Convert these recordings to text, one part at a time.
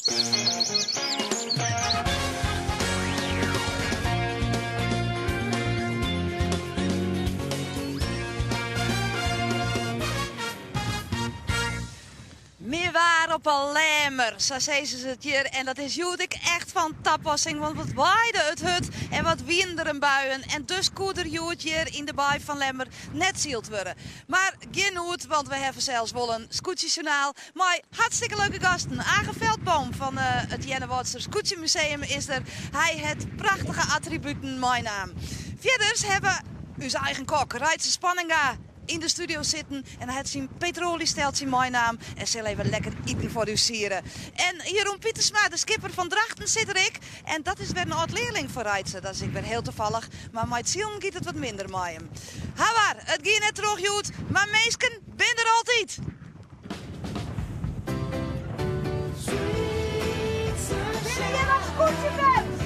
Moai waar op 'e Lemmer, sa sizze se it hjir. En dat is hjoed ek echt fan tapassing, want wat waaide it hurd en wat wienen der in buien. En dus koe der hjoed hjir yn de baai fan Lemmer net syld wurde. Mar gjin noed, want we hawwe fansels wol in skûtsjesjoernaal mei hartstikke leuke gasten. Age Veldboom fan it Earnewâldster Skûtsjemuseum is der. Hy hat prachtige attributen meinaam. Fierders hawwe we ús eigen kok, Reitse Spanninga, yn de studio sitten en hy hat syn petroaljesteltsje meinaam en sil even lekker iten foar ús siere. En Jeroen Pietersma, de skipper fan Drachten, sit der ek. En dat is wer in âld-learling fan Reitse. Dat is ek wer hiel tafallich, mar mei it silen giet it wat minder mei him. Hawar, it gie net troch hjoed, mar minsken binne der altyd! Binne hjir noch skûtsjefans?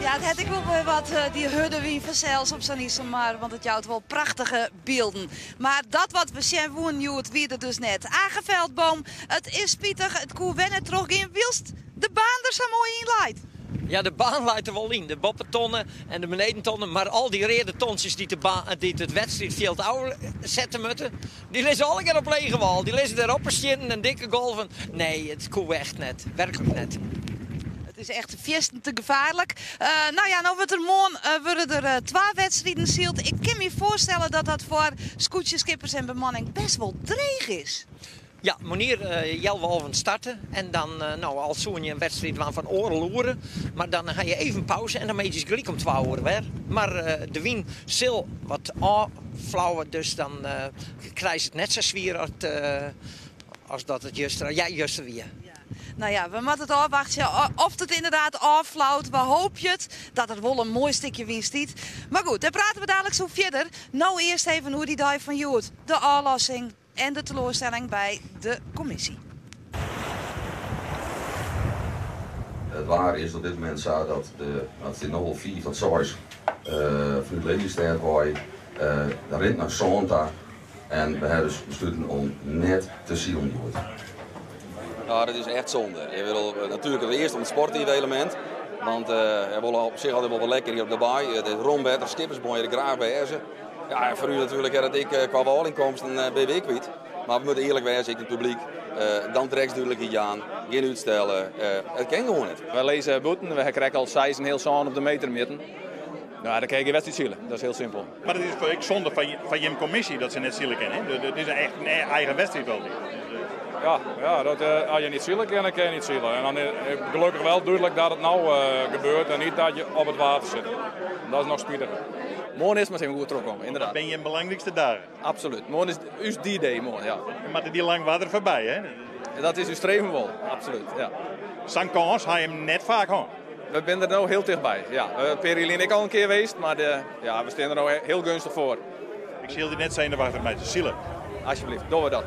Ja, it hat ek wol wer wat, dy hurde wyn fansels op sa'n Iselmar, want it jout wol prachtige bylden. Mar dat wat we sjen woenen hjoed wie der dus net. Age Veldboom, it is spitich, it koe wer net trochgean wylst de baan der sa moai yn leit. Ja, de baan leit der wol yn, de boppetonne en de benedentonne, mar al dy reade tontsjes dy't de baan, dy't it wedstriidfjild ôfsette moatte, dy lizze allegear op lege wâl. Dy lizze dêr op 'e stiennen en dikke golven. Nee, it koe echt net, werklik net. It is echt fierstente gefaarlik. No ja, no wurdt der moarn wurde der twa wedstriden syld. Ik kin my foarstelle dat dat foar skûtsjeskippers en bemanning best wol dreech is. Ja, moarnier healwei alven starte en dan, no, al soene je in wedstriid dwaan fan oardel oere, mar dan ha je even pauze en dan middeis gelyk om twa oere wer. Mar de wyn sil wat ôfflauwe, dus dan krije se it net sa swier as dat it juster, ja, juster wie. No ja, we moatte it ôfwachtsje oft it ynderdaad ôfflaut. We hoopje it, dat der wol in moai stikje wyn stiet. Mar goed, dêr prate we daliks oer fierder. No earst even oer dy dei fan hjoed, de ôflossing en de teloarstelling by de kommisje. It waar is op dit momint sa dat de, no it stiet no al fiif tot seis fanút Lelystêd wei, rint nei sân ta en we hawwe dus besluten om net te silen hjoed. Ja, dat is echt zonde. Je wil natuurlijk het eerst om het sportieve element. Want we willen op zich altijd wel wat lekker hier op de baai. Het is rom wetter, skippers mogen er graag bij zijn. Ja, en voor u natuurlijk dat ik qua walinkomsten ben ik kwijt. Maar we moeten eerlijk wezen, ik het publiek. Dan trekt natuurlijk aan, geen uitstellen. Het kan gewoon niet. Wy lizze bûten, we krije al seis en heal sân op de meter mjitten. Nou, dan kin je gjin wedstriid sile, dat is hiel simpel. Mar it is ek sonde fan jim kommisje dat se net sile kinne. It is echt in eigen wedstriid altyd. Ja, ja, dat, as je net sile kinne, dan kin je net sile. En dan is gelokkich wol dúdlik dat it no gebeurt en net dat je op it water sitte. Dat is noch spitiger. Moarn is mar even goed trochkomme, ynderdaad. Dat binne jim belangrykste dagen. Absolút. Moarn is ús D-day, moarn, ja. En moatte dy lang water foarby, hè? Dat is ús streven wol, absolút, ja. Sa'n kâns ha jim net faak hân. We binne der no hiel tichtby, ja. In pear jier lyn ek al in kear west, mar de, ja, we stean der no hiel geunstich foar. Ik sil dy net senuwachtich meitsje. Sile. Alsjeblieft, dogge we dat.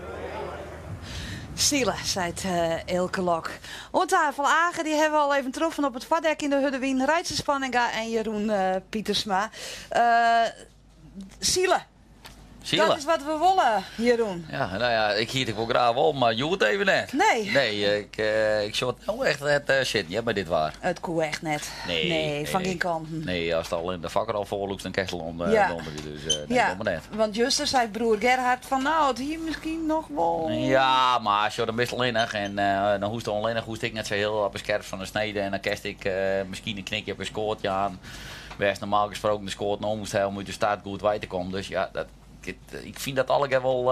Sile, seit Eelke Lok. Oan tafel Age, dy hawwe we al even troffen op it foardek yn de hurde wyn. Reitse Spanninga en Jeroen Pietersma. Sile. Sile. Dat is wat we wolle, Jeroen. Ja, no ja, ik hie it ek wol graach wol, mar hjoed even net. Nee. Nee, ik, eh, ik sjoch it no echt net eh, sitten, ja, by dit waar. It koe echt net. Nee, Nee, fan gjin kanten. Nee, ast al in de fokker al foarlûkst, dan kinst al om eh, Ja. donderje, dus eh, nee, Ja, doe mar net. want juster sei broer Gerhard fan nou, it hie miskien noch wol. Ja, mar sjoch, dan bist allinnich en eh, dan hoechst allinnich hoechst ek net sa hiel op 'e skerp fan de snede en dan kinst ek eh, miskien in knikje op in skoat jaan. Wêr'tst normaal gesproken de skoat no moast ha om út de start goed wei te kommen. Dus ja, dat, ik fyn dat allegear wol,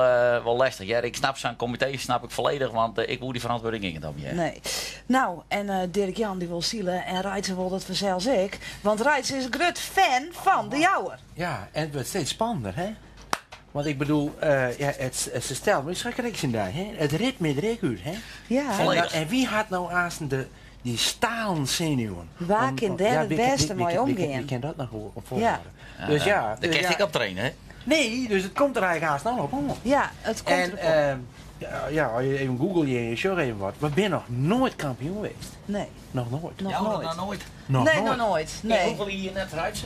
wol lestich. Hear, ik snap sa'n komitee snap ik folledich, want ik woe dy ferantwurding ek net op my ha. Nee. Nou, en Dirk Jan dy wol sile en Reitse wol dat fansels ek. Want Reitse is grut fan fan De Jouwer. Ja, en it wurdt steeds spannender, hè? Want ik bedoel, ja, it, se stelt my sa krekt syn dei, hè? It ritme der ek út, hè? Ja. Folledich. En wie hat no aansten de, dy stalen senuwen? Wa kin dêr it bêste mei omgean? Wie kin dat noch folhâlde? Dus ja. Dêr kinst ek op traine, hè? Nee, dus it komt der eigentlik aanst no op oan. Ja, it komt En derop oan. ja, as je even googleje en je sjogge even wat, we binne noch noait kampioen west. Nee. Noch noait. Noch Ja, noait. noch noait. Noch Nee, noait. noch noait. Nee. Hoeveel jier net Reitse?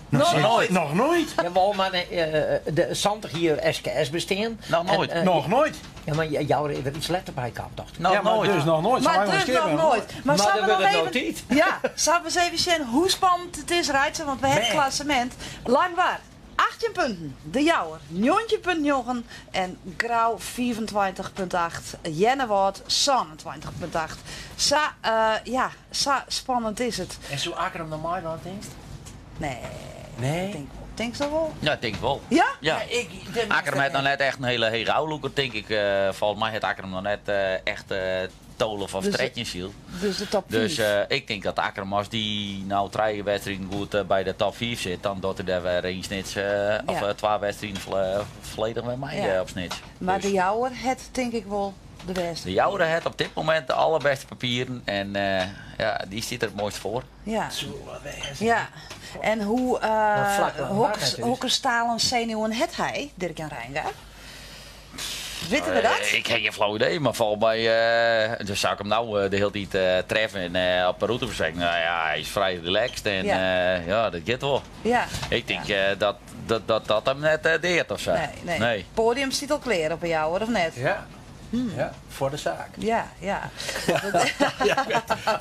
Noch Noch noait. Noch noait. Jawol, mar de 70 jier SKS bestean. Noch noait. En, Noch noait. Ja, mar jou is der iets letter by kaam, tocht ik. Noch Ja, mar noait. dus noch noait. Mar Salang't we dus skip noch binne, noait. Maar Maar zullen dan we nog wordt het even... nou tijd. Ja, zullen we eens even zien hoe spannend het is, Reitse? Want we hebben het Man. klassement. Langwar, 18 punten. De Jouwer, 19,9. En Grou, 24,8. Earnewâld, 27,8. Sa, ja, sa spannend is it. En soe Akkrum noch meidwaan, tinkst? Nee. Nee? Ik tink wol. Tinkst dat wol? Ja, ik tink wol. Ja? Ja. ik, Akkrum hat noch net echt in hiele hege ôflûker, tink ik. Folgens my hat Akkrum noch net echt 12 of Dus de- 13 syld. Dus de top 5. Dus ik tink dat Akkrum, as dy no trije wedstriden goed by de top 5 sit, dan docht er dêr wer yn Snits, of twa wedstriden folledich wer mei op Snits. Mar Dus de Jouwer hat tink ik wol de bêste. De Jouwer hat op dit momint de alderbêste papieren en ja, dy stiet der it moaist foar. Ja. Soe wat wêze. Ja. En hoe, Nou, flak wel waar natuurlijk. hokker stalen senuwen hat hy, Dirk-Jan Reijenga? Witte we dat? Ik ha gjin flau idee, mar folgens my dus soe ik him no de hiele tiid treffe en op de rûte ferspreken. Nou ja, hy is frij relaxed en ja, dat giet wol. Ik tink dat dat dat him net deart of sa. Nee, nee. Nee. Podium stiet al klear op 'e Jouwer, of net? Ja. Ja, foar de saak. Ja, ja.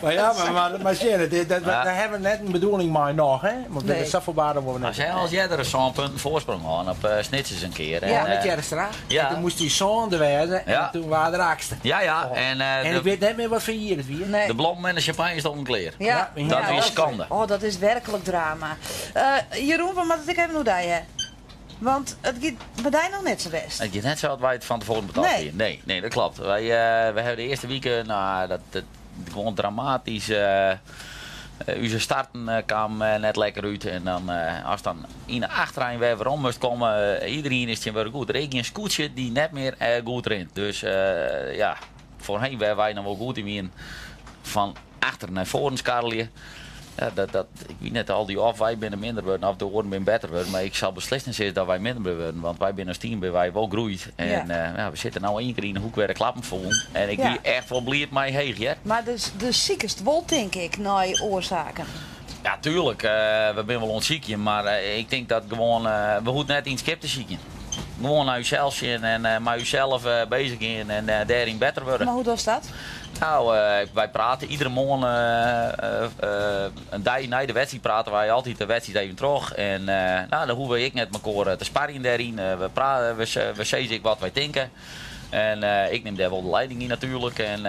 Maar ja, mar sjen, dat, dat, dêr hawwe we net in bedoeling mei noch, hè? Want Nee. sa foarbaarder wurde we As net. hy als earder sân punten foarsprong hân op Snits ris in kear. En, Ja. Met Terpstra. Ja. En toen moast hy sânde wêze en Ja. toen waard er achtste. Ja, ja. En, En ik wit net mear wat foar jier it wie. Nee. de blommen en de champagne stonden klear. Ja. Ja, Dat Ja, wie skande. Oh, dat is werklik drama. Jeroen, we moatte it ek even oer dy ha. Want it giet by dy noch net sa bêst. It giet net sa as wy it fan tefoaren betocht Nee. hiene. Nee, nee, dat kloppet. Wy, wy hawwe de earste wike, no, dat, dat, gewoan dramatysk. Us starten kaam net lekker út. En dan, ast dan yn de achterein wer werom moast komme, iderien is tsjintwurdich goed. Der is gjin skûtsje dy't net mear goed rint. Dus ja, foarhinne wêr wy noch wol goed yn wienen, fan achter nei foaren skarrelje. Ja, dat, dat, ik wit net al dy of wy binne minder wurden of de oaren binne better wurden, mar ik sil beslist net sizze dat wy minder binne wurden, want wy binne as team binne wy wol groeid. En ja, we sitte no ien kear yn de hoek wer de klappen foelen. En ik wie echt wol bliid mei Heech, hear. Mar dus, dus sikest wol, tink ik, nei oarsaken. Ja, tuerlik. We binne wol oan it sykjen, mar ik tink dat gewoan, we hoege net yn it skip te sykjen. Gewoan nei ússels sjen en mei ússels bezich gean en dêryn better wurde. Mar hoe dochst dat? Nou, wy prate iedere moarn, in dei nei de wedstriid prate wy altyd de wedstriid even troch. En nou, dan hoege wy ek net mekoar te sparjen dêryn. We praten, we sizze ek wat wy tinke. En ik nim dêr wol de leiding yn natuerlik. En,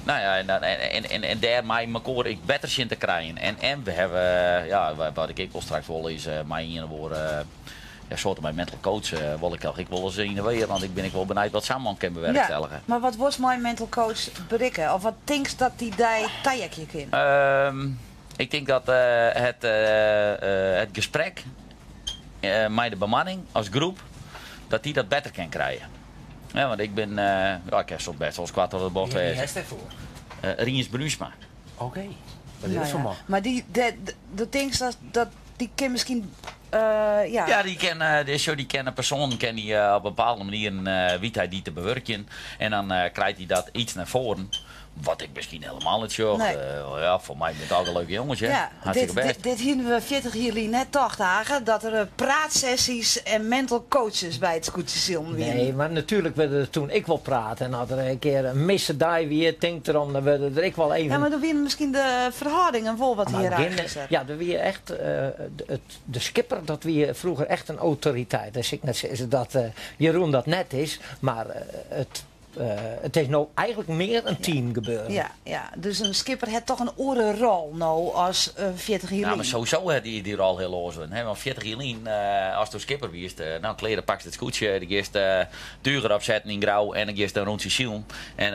nou ja, en, en, en, en dêr mei mekoar ek better sjen te krijen. En we hawwe, ja, wat ik ek wol straks wol is, mei ien of oare, ja, soarte mei mental coach wol ik ek wol ris yn 'e weer, want ik bin ek wol benijd wat sa'n man kin bewerkstelligen. Ja, mar wat wolst mei in mental coach berikke? Of wat tinkst dat dy dy tajekje kin? Ik tink dat it gesprek mei de bemanning as groep, dat dy dat better kin krije. Ja, want ik bin, ja, ik kin soms bêst wolris koart troch de bocht Wie wêze. hast dêrfoar? Riens Bruinsma. Oké. Wat is dat foar man? Mar dy, de, de tinkst dat, dat dy kin miskien, ja. Ja, dy kin, de, sjoch, dy kin in persoan kin dy, op bepaalde manieren, wit hy dy te bewurkjen. En dan krijt hy dat iets nei foaren. Wat ik miskien helemaal net sjoch. Nee. Ja, foar my binne it allegear leuke jonges, hè. Ja, Hartstikke dit, bêst. dit, dit hiene we 40 jier lyn net tocht, Age, dat der praatsessies en mental coaches by it skûtsjesilen wiene. Nee, mar natuerlik wurde der toen ek wol praat. En as der in kear in misse dei wie, tink derom, dan wurde der ek wol even... Ja, mar doe wiene miskien de ferhâldingen wol wat Maar gjin- hiërargysker. ja, der wie echt, it, de skipper, dat wie froeger echt in autoriteit. Dêr sil ik net sizze dat Jeroen dat net is, mar it, It is no eigentlik mear in team gebeuren. Ja, ja, dus in skipper hat toch in oare rol no as 40 jier Ja, lyn. mar sowieso hat dy rol hiel oars wurden. Hè? Want 40 jier lyn, asto skipper wiest, nou klear, dan pakst it skûtsje, dan giest tuger opsetten yn Grou en dan giest in rûntsje silen. En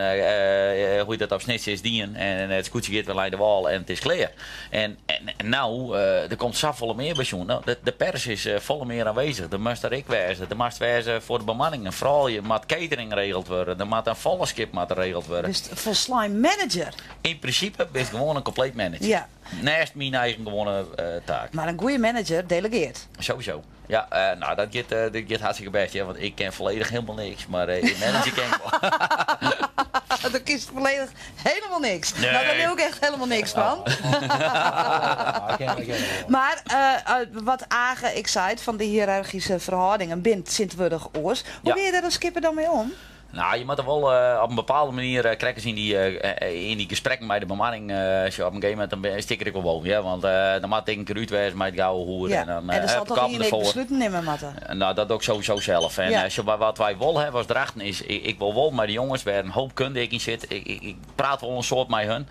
hoe dat op Snits is dien en it skûtsje giet wer nei de wâl en it is klear. En no, der komt safolle mear by sjoen. No, de pers is folle mear aanwezich. Der moast der ek wêze. Der moast wêze foar de bemanning. En froulju moat catering regeld wurde. Der moat in folchskip moat regeld wurde. Bist folslein manager. Yn prinsipe bist gewoan in kompleet manager. Ja. Neist myn eigen gewoane taak. Mar in goede manager delegeart. Sowieso. Ja, nou dat giet, dat giet hartstikke bêst, ja, want ik ken folledich hielendal niks, mar manager ken ik wol. Do kinst folledich helemaal niks. Nee. Nou, daar leau ik echt helemaal niks fan. Mar wat Age ek seit fan de hiërargyske ferhâldingen binne tsjintwurdich oars. Hoe Ja. gean je dêr as skipper dan mei om? Nou, je moatte wol op in bepaalde manier, krekt as yn dy gesprekken mei de bemanning, sjoch, op in gegeven momint dan stik ik der ek wol boven, ja, want dan moat ik in kear út wêze mei it gouden hoer Ja. en dan, En der sil hup, toch kappen ien ek derfoar. besluten nimme moatte? Nou, dat doe ik sowieso sels. En, sjoch, mar wat wy wol hawwe as Drachten is, ik wol wol mei de jonges wêr in hoop kunde ek yn sit. Ik praat wol in soad mei hun.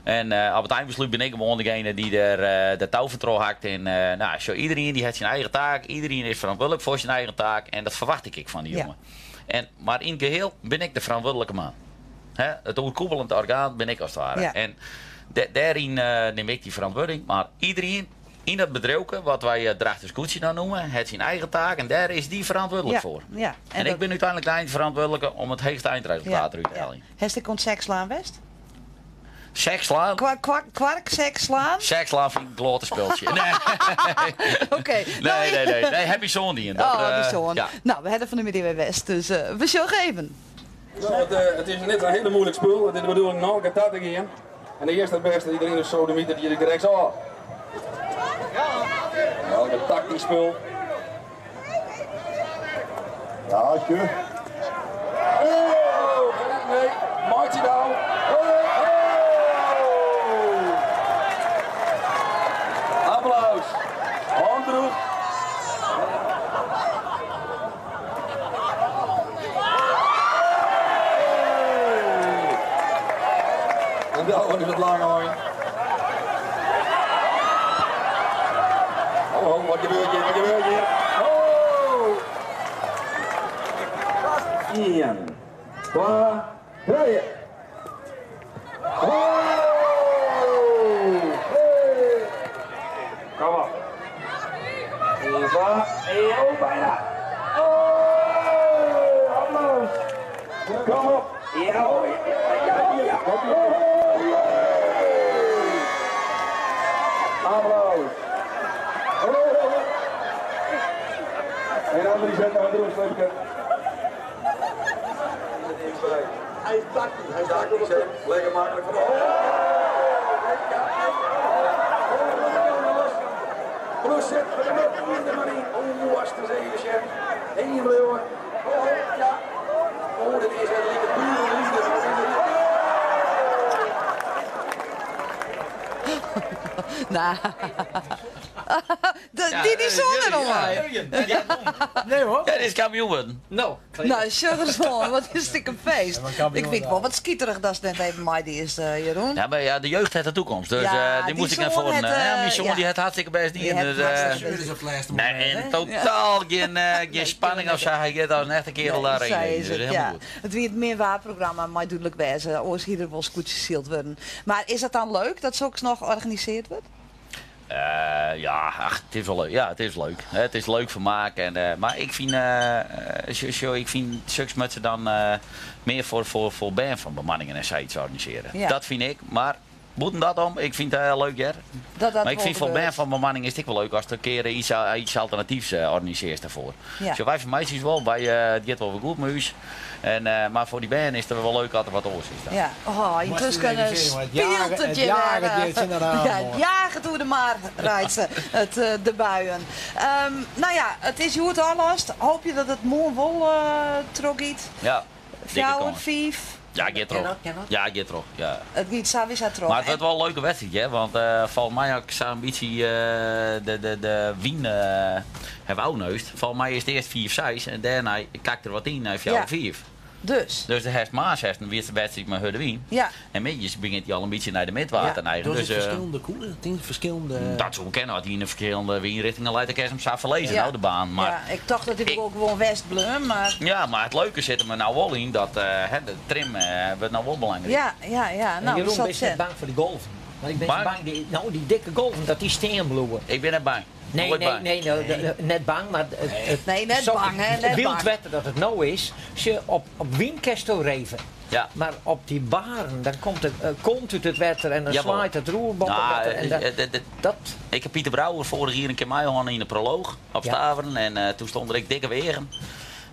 En op it einbeslút bin ik gewoan degene dy't der de tou fan troch hakt. En nou, sjoch, iederien dy hat syn eigen taak, iederien is ferantwurdlik foar syn eigen taak en dat ferwacht ik ek fan dy jongen. En, mar yn it geheel bin ik de ferantwurdlike man. Hè? It oerkoepelend orgaan bin ik as it ware. En dêryn nim ik dy ferantwurding. Mar iederien yn dat bedriuwke, wat wy Drachtster Skûtsje dan noeme, hat syn eigen taak en dêr is dy ferantwurdlik foar. En En ik dat bin úteinlik de eindferantwurdlike om it heechste eindresultaat derút te heljen. Hast ek oan sekslaan west? Sekslaan? Kwark sekslaan? Sekslaan fyn ik in kloate spultsje. Nee. Oké. Nee, Nou, nee, nee. Nee, happy zoon dien. Dat, Oh, die zoon. ja. Nou, we hebben van de middag weer west, dus we zullen geven. Nou, het is net een hele moeilijk spul. Het is de bedoeling nog een keer te gaan. En de eerste het beste die erin is sodemieter, die direct zo. Ja, een tactisch spul. Ja, tje. Oh, nee, maakt hij nou. Oh, oh. Applaus. Hand terug. En dan is het lang hoor. Oh, oh, wat gebeurt hier? Wat gebeurt hier? Oh! 1, 2, 3. Oh! Hey! Kom op. 1, 2, 1, oh, bijna. Oh! Applaus. Kom op. Ja, oh, ja, ja, ja, ja. Oh, yeah. Applaus. Oh, oh, oh. En Andries zet nog een droefstukje. Hij is tactisch, hij is tactisch, hè. Lekker makkelijk van de Procent van de net, de money. Oh, was het eens even, chef. Eén blijven. Oh, ja. Oh, dat is een lekker pure liefde. Nou. Ja, Die die zon Jurjen, erom. ja, Jurjen. Ja, Nee hoor. Ja, dit is kampioen worden. Nou, Nou, sugar wat is het een feest. Ja, maar kampioen, Ik vind het wel wat skieterig dat ze net even mij die is, Jeroen. Ja, maar ja, de jeugd heeft de toekomst. Dus, Ja, die die moest ik naar zoon voren. het, Ja, mijn zoon ja. die het hartstikke best niet. Die Dus, het hartstikke Zuur is op het laatste nee, moment, en hè? totaal geen spanning of zo. Hij gaat als een echte kerel Nee, daarheen. zij is Dus het, helemaal ja. goed. Het wie het meer waarprogramma, maar duidelijk wijzen. Oors hier er wel scootjes zield worden. Maar is dat dan leuk dat zulks nog georganiseerd wordt? Ja, ach, het is wel leuk. Ja, het is leuk. Hè, het is leuk vermaak. En, maar ik vind, zo, ik vind zulks met ze dan meer voor band van bemanningen en zoiets organiseren. Ja. Dat vind ik. Maar moeten dat om? Ik vind het heel leuk, hè. Dat dat Maar ik wol vind voor gebeurt. bern van bemanning is het ook wel leuk als er een keer iets alternatiefs organiseert daarvoor. Ja. Zo, wij vermijden het wel, het gaat wel weer goed met huis. En, maar voor die bern is het wel leuk dat er wat oors is. Dan. Ja, oh, intussen Moest u even zien, speelt het jagen- het het je jagen weer, die het in de raam, Ja, het hoor. jagen door de maar rijdt ze, de buien. Nou ja, het is hoe het al was. Hoop je dat het morgen wel trok giet? Ja, dikke Fjouwer, kans. vijf. Ja, ik Ken dat, ken dat? Ja, ik terug. Ja. Het giet sowieso terug. Maar het wordt wel een leuke wedstrijd, hè? Want volgens mij had ik zo'n beetje de wien hebben we ook neust. Volgens mij is het eerst 4-6 en daarna kakt er wat in naar Ja. 4-5. Dus. Dus de herfst Maas heeft een wedstrijd met Hudde Wien. Ja. En midjes begint hij al een beetje naar de midwater Ja, neigen. dus Dus, het verschillende koelen, tien verschillende... dat zou kennen, had hij in de verschillende wienrichtingen leidt, dan kan ze hem zo verlezen, Ja. nou de baan. Maar, ja, ik dacht dat ik ook gewoon West bleef, maar... ja, maar het leuke zit er me nou wel in dat hè, de trim wordt nou wel belangrijk. Ja, ja, ja. En Nou, Jeroen, dat ben je zat net bang voor die golven? Want ik ben zo Bang? bang, die, nou, die dikke golven, dat die steen bloeien. Ik ben net bang. Nee, Nooit nee, bang. nee, nou, net bang, maar het, Nee, net zo- bang, hè, net het wild bang. wetter dat het nou is, ze op windkesto reven. Ja. Maar op die baren, dan komt het komt uit het wetter en dan Jawel. zwaait het roerbord op Nou, water. En dat, dat Ik heb Pieter Brouwer vorig jaar een keer mij in de proloog op Ja. Staveren. En toen stond er ik dikke wegen.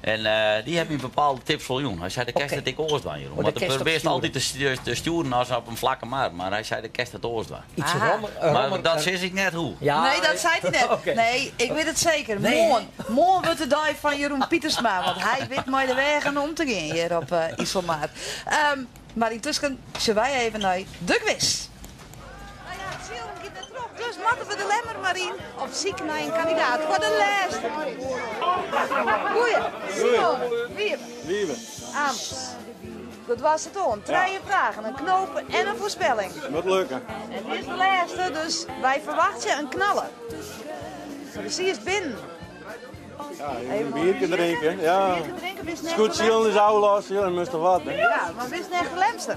En die heeft me bepaalde tips voor Jeroen. Hij zei, de kerst Oké. dat ik oorst Jeroen. Oh, de Want hij kerst probeert op altijd te sturen als op een vlakke maar. Maar hij zei, de kerst dat oorst iets Aha. rommer, Maar dat is ik net hoe. Ja, Nee, dat zei hij net. Oké. Nee, ik weet het zeker. Nee. Morgen. Morgen wordt de dag van Jeroen Pietersma. Want hij weet maar de wegen om te gaan hier op IJsselmaar. Maar intussen zullen wij even naar de quiz. Nou ja, het ziel gaat net terug. Dus moeten we de Lemmer maar in op ziek naar een kandidaat voor de laatste quiz. Goeie. Simon. Wiebe. Wiebe. Aams. Dat was het on. Drie vragen, een knoop en een voorspelling. Moet lukken. Het is de laatste, dus wij verwachten een knallen. De zie is binnen. Ja, je moet een biertje drinken. Ja. Biertje drinken, wist net Goed ziel is oude los, ja, dan moest er wat. Hè. Ja, maar wist net Lemster.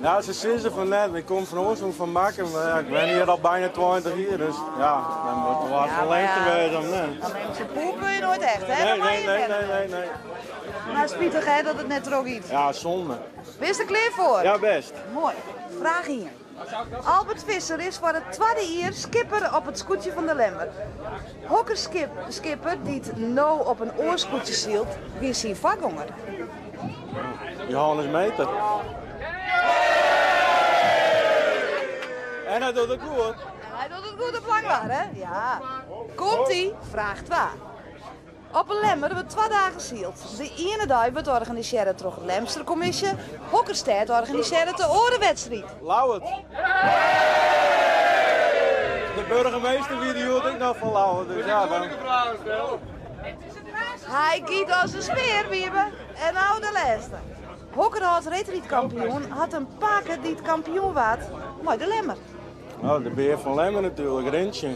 Ja, ze zijn van net. Ik kom van oorsprong van Makkum, maar ja, ik ben hier al bijna 20 jaar, dus ja, dan moet er wat Ja, van maar Lemster ja. wezen of net. Alleen zijn poep kun je nooit echt, hè? Nee, Dan mag nee, je nee, verder. nee, nee, nee. Maar spietig hè, dat het net er ook iets. Ja, zonde. Wist er klaar voor? Ja, best. Mooi. Vraag hier. Albert Visser is voor het tweede jaar skipper op het scootje van de Lemmer. Hokkerskip, skipper die het nou op een oorscootje zielt, wie is zijn vakgonger? Johannes Meter. En hij doet het goed. Hij doet het goed op Langwaar, hè? Ja. Komt-ie? Vraag 2. Op een Lemmer wordt 2 dagen zielt. De ene dag wordt organiseerd door de Lemstercommissie. Hokkerstedt organiseert de orenwedstrijd. Lauwert. De burgemeester wie die hoort ook nog van Lauwert, dus ja dan. Hij kiet als een speer, Wiebe. En nou de laatste. Hokkerhard retrietkampioen had een paken die het kampioen waard, maar de Lemmer. Nou, de beer van Lemmer natuurlijk, Rintje.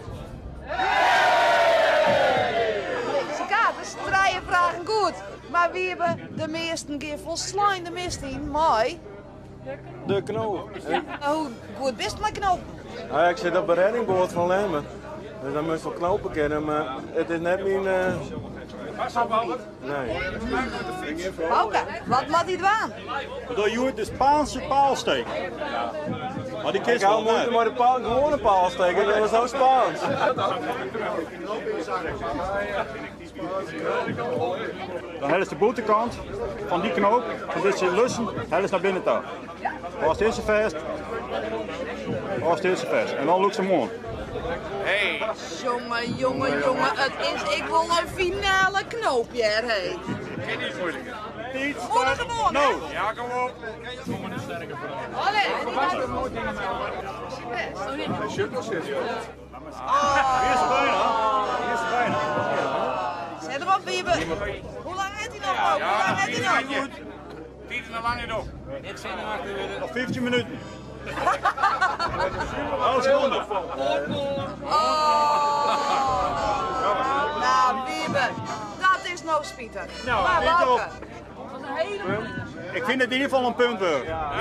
Deze kaarten strijden vragen goed. Maar wie hebben de meesten keer volslijn de mist in? Mooi. De knoop. Hoe goed bist mijn knoop? Nou, ik zit op een reddingboord van Lemmer. Dus dan moet je wel knopen kennen, maar het is net mijn... Nee. Bouke, wat moet hij doen? Door je de Spaanse paal steken. Maar die kist wel moeite maar de paal, gewone paal steken, dat was zo Spaans. Dan hebben ze de buitenkant van die knoop, dan zit ze lussen, hebben ze naar binnen toe. Als deze vast, als deze vast. En dan lukt ze mooi. Hey. Jongen, jongen, jongen, het is, ik wil een finale knoopje, hè. Geen iets moeilijker. Moet gewoon, hè? Nou. Ja, kom op. Allee. Hier is het bijna. Hier is het bijna. Zet hem op, Wiebe. Hoe lang heeft hij nog? Hoe lang heeft hij nog? Tijd is nog lang niet op. Nog 15 minuten. 11 seconden. Oh. Nou, Wiebe, dat is nou spieter. Nou, maar niet Bouke. op. Ik vind het in ieder geval een punt weer. Nou,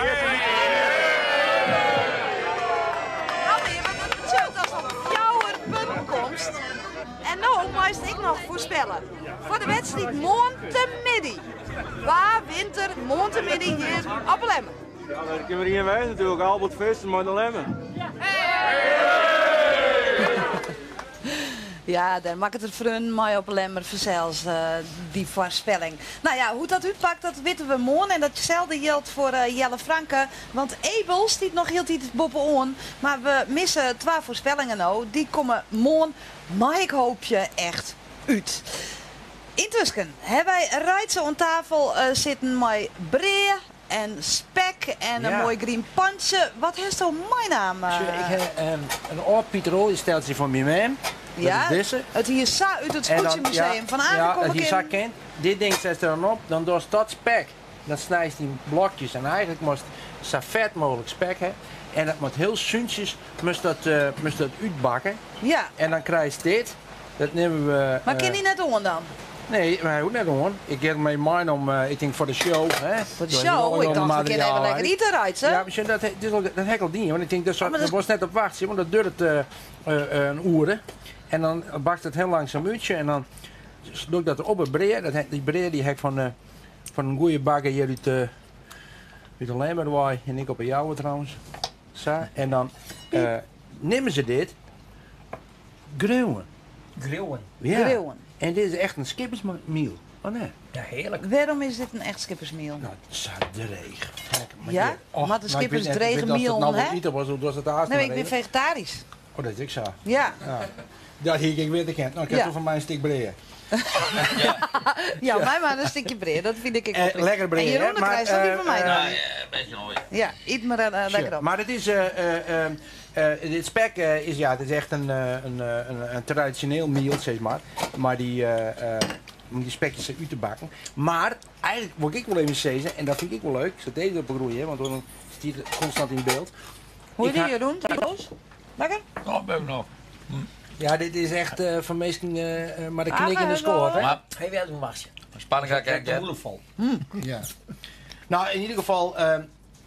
Wiebe, dat betekent als op jouw punt komst. En nou moest ik nog voorspellen. Voor de wedstrijd Montemiddi. Waar wint er Montemiddi hier op Lemmer? Ja, dat kunnen we hier wijzen natuurlijk. Albert Visser, maar de Lemmer. Hey! Ja, dêr makket er freonen mei op 'e Lemmer fansels, dy foarspelling. No ja, hoe't dat útpakt, dat witte we moarn. En datselde jildt foar Jelle Franke, want Ebel stiet noch hieltyd boppe-oan. Mar we misse twa foarspellingen no. Dy komme moarn, mei ik hoopje, echt út. Yntusken hawwe wy Reitse oan tafel sitten mei brea en spek en in moai grien pantsje. Wat hasto meinaam? Sjoch, ik ha in âld Piter Oaljesteltsje fan myn mem. Dat is dizze. It hie sa út it Skûtsjemuseum fan Aken komme kinnen. Ja, it hie sa kind. Dit ding setst der dan op, dan dochst dat spek. Dan snijst yn blokjes en eigentlik moatst sa fet mooglik spek ha. En dat moat hiel súntsjes, moatst dat, moatst dat útbakke. Ja. En dan krijst dit. Dat nimme we. Mar kin dy net oan dan? Nee, mar hy hoecht net oan. Ik ha him even meinommen, ik tink foar de show. Hè? Foar de show? Ik tocht, we kinne even lekker ite, Reitse. Ja, mar dat, dat ha ik al dien. Want ik tink, dat dêr wolst net op wachtsje, want dat duorret in oere. En dan bakt it hiel langsum út. En dan doch ik dat op it brea. Dat, dy brea dy ha ik fan, fan in goede bakker hjir út de, út de Lemmer wei. En ik op 'e Jouwer trouwens. Sa, en dan nimme se dit. Greauwen. Greauwen. Ja. Greauwen. En dit is echt in skippersmiel, of net? Ja, hearlik. Wêrom is dit in echt skippersmiel? No, sa dreech. Ja? Moatte de skippers drege mielen ha? Nee, ik bin fegetarysk. Oh, dat is ek sa. Ja. Dat hie ik ek witte kind. No, kinst wol fan my in stik brea. Ja, my mar in stikje brea, dat fyn ik ek wol prima. Lekker brea, En Jeroen, dan krijst dat dy fan my dan. Best moai. Ja, yt mar lekker op. Mar it is, dit spek is, ja, it is echt in tradisjoneel miel, sis mar. Mei dy, om dy spekjes sa út te bakken. Mar eigentlik wol ik ek wol even sizze, en dat fyn ik ek wol leuk, ik set dizze op 'e groei, want dan stiet it konstant yn byld. Hoe is dy, Jeroen? Lekker? Ja, best noch. Ja, dit is echt foar minsken mei de knik yn de skoat, hè? Hey, wer doen wachtje. Spanning ga ik De boel vol. Ja. Nou, in ieder geval,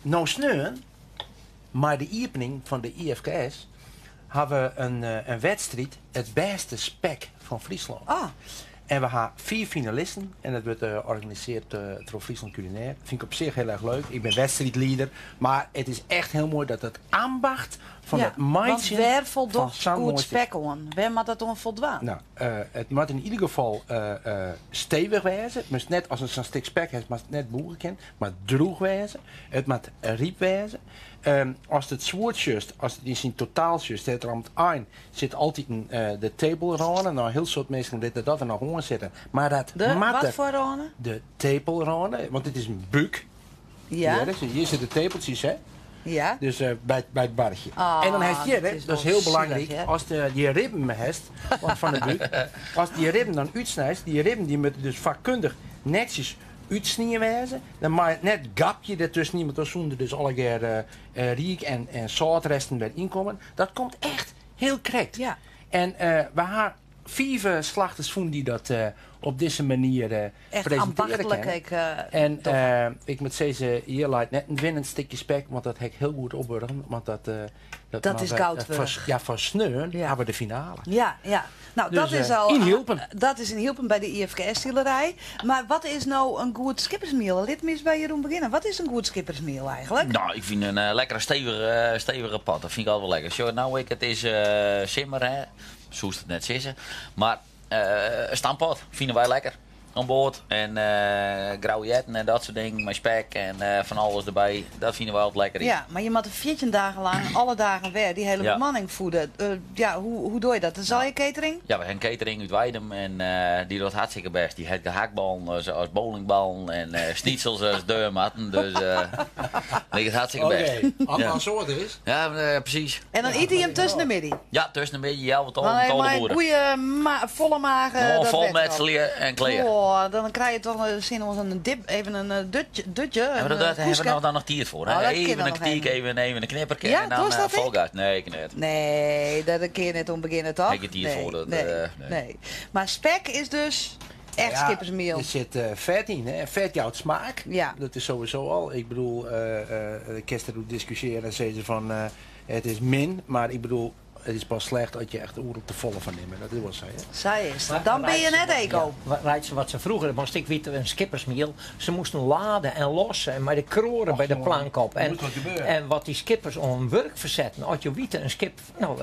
no sneon, mei de iepening fan de IFKS, ha we in wedstriid, it bêste spek fan Fryslân. Ah. En we ha fiif finalisten en dat wurdt organisearre troch Fryslân Culinair. Fyn ik op sich hiel erch leuk. Ik bin wedstriidlieder, mar it is echt hiel moai dat it ambacht fan Ja, it want meitsjen wêr fan foldocht sa'n goed moai stik. spek oan? Wêr moat dat oan foldwaan? No, it moat yn ieder gefal stevich wêze. It moat net, as sa'n stik spek hast, moatst net bûge kinne. It moat drûch wêze. It moat ryp wêze. Ast it soart sjochst, ast it yn syn totaal sjochst, sit der oan it ein sit altiten de tepelrâne. No, in hiel soad minsken litte dat der noch oan sitte. Mar dat De moat wat der. foar râne? De tepelrâne, want dit is in búk. Ja. Hjir, hjir sitte tepeltsjes, hè? Ja. Dus by it barchje. Ah, en dan hast hjir, dat hè, is dat is wol hiel sielich, belangryk, hè? ast dy ribben hast, want fan de búk, ast dy ribben dan útsnijst, dy ribben dy moatte dus fakkundich netsjes útsnien wêze. Dan mei it net gapje dertusken, want dan soene der dus allegear riek en sâltresten wer ynkomme. Dat komt echt hiel krekt. Ja. En we ha fiif slachters fûn dy't dat op dizze manier Echt presintearje ambachtlik kinne. ek En dogge. ik moat sizze, hjir leit net in winnend stikje spek, want dat ha ik hiel goed opburgen. Want dat, dat Dat moat is wer- goud dat wurdich. foar, ja, foar sneon Ja. ha we de finale. Ja, ja. Nou, Dus, dat is al yn Hylpen. Dat is yn Hylpen by de IFKS-silerij. Mar wat is no in goed skippersmiel? Lit my ris by Jeroen begjinne. Wat is in goed skippersmiel eigentlik? Nou, ik fyn in lekkere stevige pot. Dat fyn ik altyd wol lekker. Sjoch, no ek, it is simmer, hè. Soest it net sizze. Mar stamppot fine wy lekker oan board. En grauwe earten en dat soart dingen mei spek en fan alles derby. Dat fine wy altyd lekker. Ja, mar je moatte 14 dagen lang, alle dagen wer, dy hiele Ja. bemanning voede. Ja, hoe doe je dat? De Zalje catering? Ja, we ha in catering út Weidum en dy docht hartstikke bêst. Dy hat gehaktballen as bowlingballen en schnitzels as deurmatten. Dus liket hartstikke bêst. Oké, als Ja. het soort is. Ja, precies. En dan ite je hem tussen de middei? Ja, tussen de middei, healwei Dan tolven, heb je tolve maar een oere. goede volle maag, Gewoon dat vol werkt met wel. slier en klear. Oh, dan krijg je toch zin om een dip, even een dutje, Ja, maar een, dat hebben we koeske. dan nog tijd voor. Hè? Oh, dat kan Even dan een nog kwartier, even. even een knipperke Ja, en dan, doe dat vol ik? gas. Nee, ik net. Nee, dat kun je net om beginnen, toch? Ik heb het hier Nee, voor, dat, nee, nee. nee. Maar spek is dus echt Ja, skippersmiel. Er zit vet in, hè. Vet jouwt smaak. Ja. Dat is sowieso al. Ik bedoel, de kerst erop discussiëren en zeggen ze van het is min. Maar ik bedoel, It is pas slecht as je echt oeral te folle fan nimme. Dat is wol sa, hè? Sa is it. Dan bin je net eko. Reitse, wat se froeger, moast ik witte, in skippersmiel, se moasten lade en losse en mei de kroaren by de plank op. En wat dy skippers oan wurk fersetten, as jo witte, in skip, no,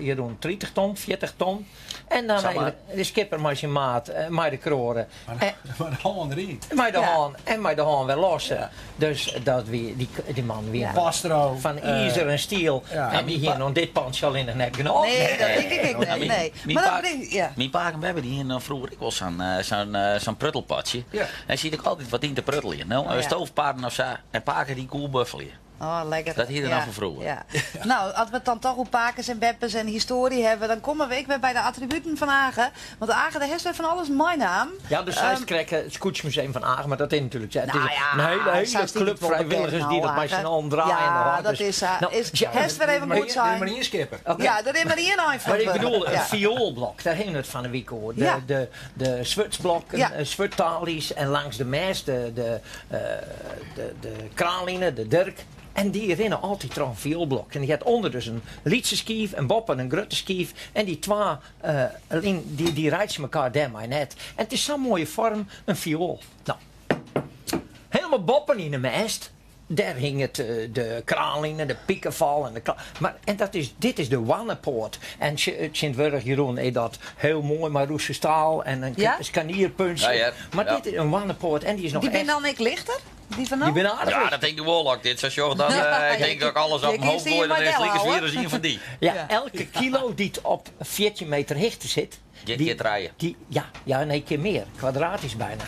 Jeroen, 30 ton, 40 ton, en dan de skipper mei syn maat mei de kroaren. Mei de hân deryn. Mei de hân en mei de hân wer losse. Dus dat wie, dy, dy man wie fan izer en stiel. En dy hiene oan dit pantsje allinnich net genôch. Nee, dat tink ik ek net. Nee. Myn, pa myn pake en beppe dy hiene dan froeger ek wol sa'n sa'n sa'n pruttelpotsje. En siet ek altyd wat yn te prutteljen. No, stoofparren of sa. En pake dy koe buffelje. Oh, lekker. Dat hie er noch fan froeger. Ja. Nou, as we it dan toch oer pakes en beppes en histoarje hawwe, dan komme we ek wer by de attributen fan Age. Want Age, dêr hast wer fan alles meinaam. Ja, dus seist krekt it Skûtsjemuseum fan Age, mar dat is natuerlik sa. It is Nou ja, in hele, hele sa stiet klup it wol bekend frijwilligers dy't no, dat mei Age. syn allen draaien. Ja, hoor. dat Dus, is sa. nou, Is, ja, hast wer even goed Der is mar sein. ien skipper. Ja, der is mar ien ein Maar ik bedoel, Ja. it fioelblok, dêr hiene we it fan 'e wike oer. De, Ja. de, de swurdsblokken, Ja. swurdtalies en langs de mêst de, de, de, de kraanline, de dirk. En dy rinne altyd troch in fioelblok. En dy hat ûnder dus in lytse skiif en boppe in grutte skiif. En dy twa linen, dy, dy reitsje mekoar dêrmei net. En it is sa'n moaie foarm, in fioel. No, helemaal boppen yn de mêst, dêr hinget de kraanline, de pikefal en de mar en dat is, dit is de wannepoat. En tsjintwurdich, Jeroen, is dat hiel moai mei roeste staal en in Ja? skarnierpuntsje. Ja, hear. Mar Ja. dit is in wannepoat en dy is noch Dy binne echt. dan ek lichter? Dy fan no? Dy binne aardich Ja, licht. dat tink ik wol. As ik dit sa sjoch, dan Ja, ik tink dat ik alles op je in hoop kinst dy goai, dan mar is it like delhouwe. swier as ien fan dy. Ja, Ja. elke kilo dy't op 14 meter hichte sit, Dit dy, kear trije. dy, ja, ja, nee, kear mear. Kwadratysk byna.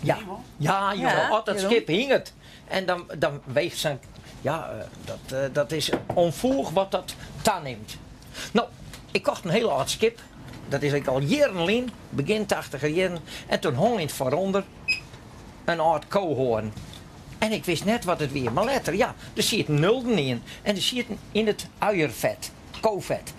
Ja, ja, jonge, Ja, as dat Jeroen. skip hinget en dan, dan weecht sa'n, ja, dat, dat is ûnfoech wat dat tanimt. No, ik kocht in hiel âld skip. Dat is ek al jierren lyn, begjin tachtiger jierren. En toen hong yn it foarûnder in âld kohoarn. En ik wist net wat it wie, mar letter, ja, der sieten nulden yn. En der sieten yn it uierfet, kofet.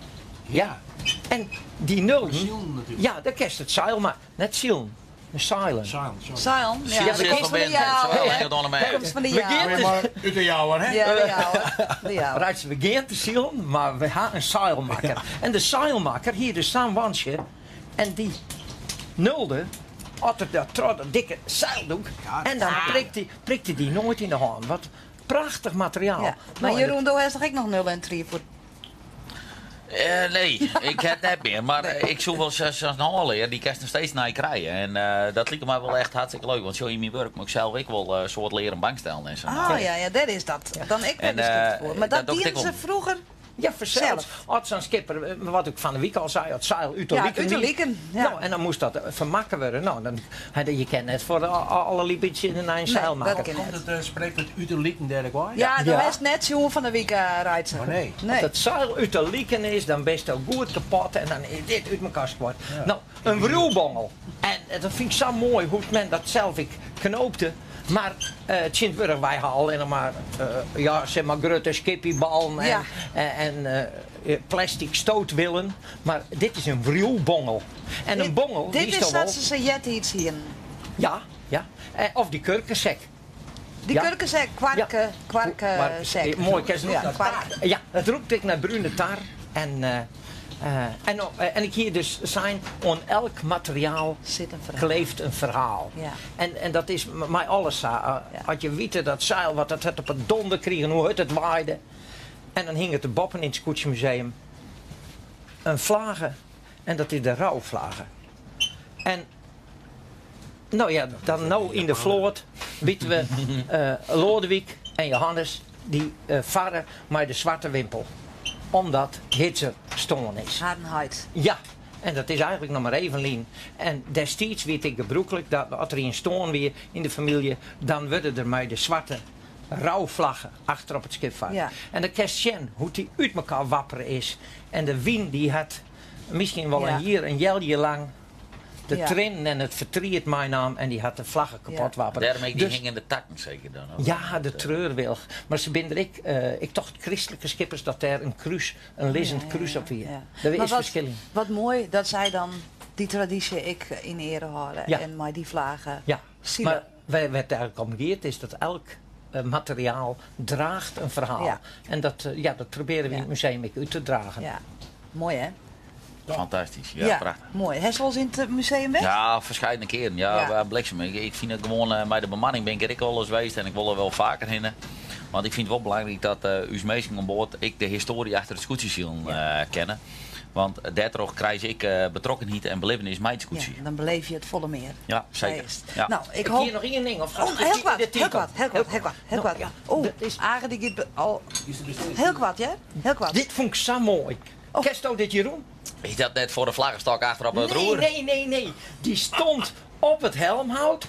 Ja. En dy nulden, Silen natuerlik. ja, dêr kinst it seil mei, net silen, seilen. Seilen, sorry. Seilen, ja, Zit dat komt van fan de binnen, Jouwer. zowel in het ondermerk. Komt fan de We Jouwer. gean Maar út de Jouwer, hè? Ja, de Jouwer. De Jouwer. Reitse, we gean te silen, mar we ha in seilmakker. En de seilmakker hie dus sa'n wantsje en dy nulde as er dat troch dat dikke seildoek en dan prikte, prikte dy noait yn de hân. Wat prachtich materiaal. Ja. Mar Nou, en Jeroen, do hast toch ek noch 0 en 3 foar? Nee, ik ha it net mear. Mar ik soe wol sa'n hânlear, dy kinst noch steeds nij krije. En dat liket my wol echt hartstikke leuk. Want sjoch, yn myn wurk moat ik sels ek wol in soad learen bankstellen en sa. Oh ja, ja, dêr is dat dan ek wer En, geskikt foar. Mar dat dat docht dienen ek se wol. froeger Ja, fansels. Zelf. As sa'n skipper, wat ik fan 'e wike al sei, it seil út de Ja, liken út de wie. liken, ja. Nou, en dan moast dat fermakke wurde. Nou, dan, je kin net foar alle lybytsjes in nij seil dat makke. kin Komt net. it sprekwurd út de liken dêr ek wei? Ja, do Ja. hast net sjoen fan 'e wike, Reitse. Oh, nee. Nee. As it seil út de liken is, dan bist goed kapot en dan is dit út mekoar skuord. Nou, in wriuwbongel. En dat fyn ik sa moai hoe't men dat sels ek knoopte. Mar tsjintwurdich, wy ha allinnich mar, ja, sis mar grutte skippyballen en, Ja. en plastic stootwillen. Mar dit is in wriuwbongel. En in bongel, Dit die is toch sa't wol. se se eartiids hienen. Ja, ja. Of dy kurkesek. Dy Ja. kurkesek, kwarke, Ja. kwarkesek. Moai, kinst Ja, kwark. Ja, it rûkt ek nei brune tar. En, en, en ik hie dus sein, oan elk materiaal Sit in ferhaal. kleeft in ferhaal. Ja. En, en dat is mei alles sa. Ja. As je witte dat seil, wat dat hat op 'e donder krigen, hoe hurd it waaide. En dan hinget der boppen yn it Skûtsjemuseum in flage en dat is de rouflage. En no ja, dan no yn de float witte we Loadewyk en Johannes dy farre mei de swarte wimpel. Omdat Hitzer stoarn is. Harren heit. Ja, en dat is eigenlik noch mar even lyn. En destiids wie it ek gebrûklik dat as der ien stoarn wie yn de famylje, dan wurde der mei de swarte rouflagge achter op it skip fard. Ja. En dan kinst sjen hoe't dy út mekoar wappere is. En de wyn dy hat miskien wol in Ja. jier, in healjier lang de Ja. triennen en it fertriet meinaam en dy hat de flagge kapot Ja. wappere. Dêrom ek dy Dus- hingende takken seker dan? Of? Ja, de treurwilch. Mar se binne der ek, ik tocht kristlike skippers dat dêr in krús, in lizzend Ja, ja, krús op wie. ja. Dêr Maar is wat, ferskil yn. wat moai dat sy dan dy tradysje ek yn eare hâlde Ja. en mei dy flage Ja, sile. mar wêr't it eigenlik om giet is dat elk materiaal draacht in ferhaal. En dat, ja, dat probearje wy yn it museum ek út te dragen. Ja. Moai hè? Fantastysk, ja, prachtich. Moai. Hast wolris yn it museum west? Ja, ferskate kearen. Ja, bliksem. Ik fyn it gewoan, mei de bemanning bin ik der ek wolris west en ik wol der wol faker hinne. Want ik fyn it wol belangryk dat ús minsken oan board ek de histoarje achter it skûtsjesilen kenne. Want dêrtroch krije se ek betrokkenheid en belibbenis mei it skûtsje. Ja, dan beleef je it folle mear. Ja, seker. Ja. Nou, ik Ik hoop... hie noch ien ding, of Oh, hiel koart, hiel koart, hiel koart, hiel koart, hiel koart. Oh, Age dy giet al... Hiel koart, hear. Hiel koart. Dit fûn ik sa moai. Kensto dit, Jeroen? Is dat net foar de flaggestok achter op it roer? Nee, nee, nee. Dy stond op it helmhout.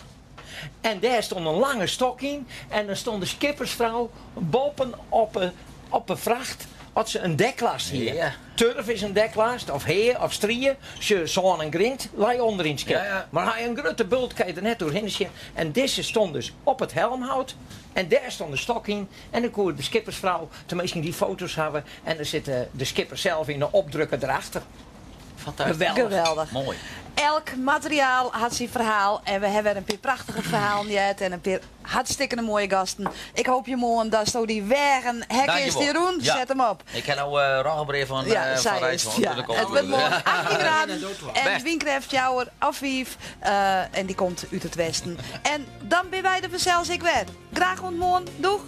En dêr stond in lange stok yn. En dan stond de skippersfrou boppen op 'e fracht as se in deklast hie. Turf is in deklast, of hea of strie. Sjoch, sân en grint lei ûnder yn it skip. Mar ha je in grutte bult, kin je der net oerhinne sjen. En dizze stond dus op it helmhout. En dêr stond de stok yn. En dan koe de skippersfrou teminsten dy foto's hawwe. En dan sit de skipper sels yn de opdrukker derachter. Fantastysk. Geweldich. Moai. Elk materiaal hat syn ferhaal en we hawwe wer in pear prachtige ferhalen heard en in pear hartstikkene moaie gasten. Ik hoopje moarn datsto dy weagen ha kinst, Jeroen. Ja. Set him op. Ik ha no roggebrea fan Ja, sa fan is it. Rijswân. Ja. Dus It wurdt moarn 18 graden en Best. wynkrêft fjouwer of fiif en dy komt út it westen. En dan binne wy der fansels ek wer. Graach oant moarn. Doeg!